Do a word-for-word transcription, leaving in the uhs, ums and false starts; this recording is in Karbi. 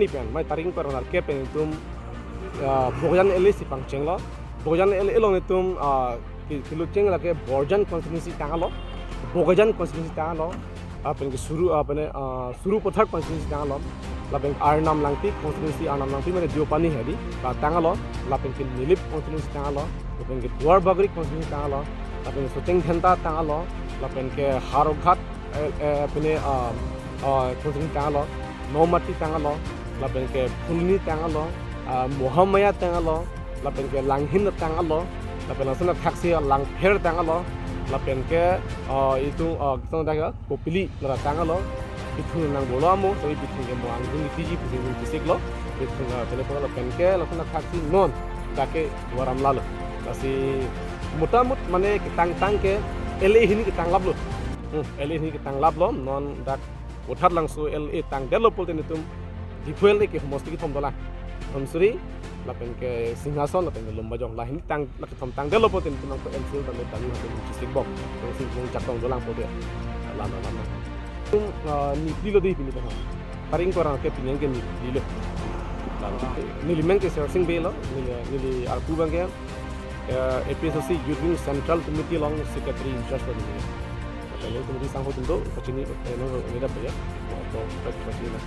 pen, mai tarik ingkoi ra nerkep pen itum, ah, Bokajan L A si pangchenglo. Bokajan L A along itum, ah, ke-, kelucheng lake Borjan constituency tanglo, Bokajan constituency tanglo, lapen ke Suru, ah, pene, ah, Sarupathar constituency tanglo, lapen Arnam Langpi constituency, Arnam Langpi mane Deopani hedi, la tanglo, lapen ke Nilip constituency tanglo, lapen ke Duarbagori constituency tanglo, lapen ke Socheng Dhenta tanglo, lapen ke Howraghat, eh, eh, pene, ah, ah, constituency tanglo, Nomati tanglo, lapen ke Phuloni tanglo, ah, Mahamaya tanglo, lapen ke Langhin tanglo, lapen lason athaksi Langpher tanglo, lapen ke, ah, itum, ah, itum dak Kopili nara tanglo, Bithung nangbolo amo, so Bithung ke mo angdung tiji pusi nung chisiklo, Bithung, ah, pene panglo pen ke lason athaksi non dak ke Duar Amla lo. Lasi motamot mane ketangtang ke L A hini ketanglaplo. Hmm, L A hini ketanglaplo, non dak Vothatlangso L A tangdetlo pulote itum Diphu L A ke homosti kethom dolang. Dhansiri, lapen ke Singhason, lapen ke Lumbajong, la hini tang, la kethom tangdetlo pulote itum nangko M C L tame tame hati nung chisikbom. Nung si nung chak tong dolang pulote. Lama lama. Itum, ah, niplilo dei pini pen. Tarik ingkoi ra ke pini ke niplilo. Neli meng ke Sersing Bey lo, neli, neli arpu abang ke, eh, A P S C Youth Wing Central Committee along Secretary in charge lo neli. Lapen committee asangho atum do, pachini, eh, no, no, neli dap ya. To, pachini na.